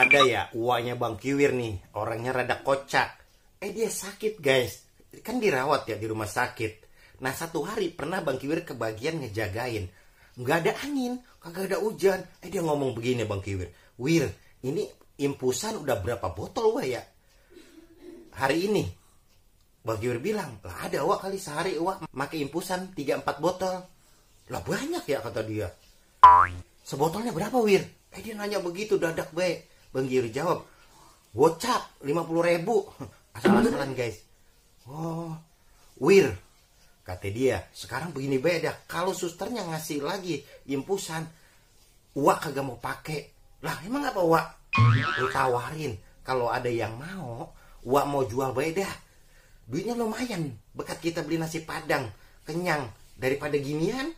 Ada ya uaknya Bang Kiwir nih, orangnya rada kocak. Dia sakit guys, kan dirawat ya di rumah sakit. Nah satu hari pernah Bang Kiwir kebagian ngejagain, nggak ada angin, kagak ada hujan. Dia ngomong begini Bang Kiwir, "Wir, ini impusan udah berapa botol wah ya hari ini?" Bang Kiwir bilang, "Lah ada wak kali sehari wak make impusan 3-4 botol." "Lah banyak ya," kata dia. "Sebotolnya berapa Wir?" Dia nanya begitu dadak baik. Bang Kiwir jawab, "Gocap 50.000." Asal-asalan guys. "Oh Wir," kata dia, "sekarang begini beda, kalau susternya ngasih lagi impusan, Wak kagak mau pakai." "Lah emang apa Wak?" "Lu tawarin, kalau ada yang mau, Wak mau jual beda. Duitnya lumayan, bekat kita beli nasi padang, kenyang, daripada ginian."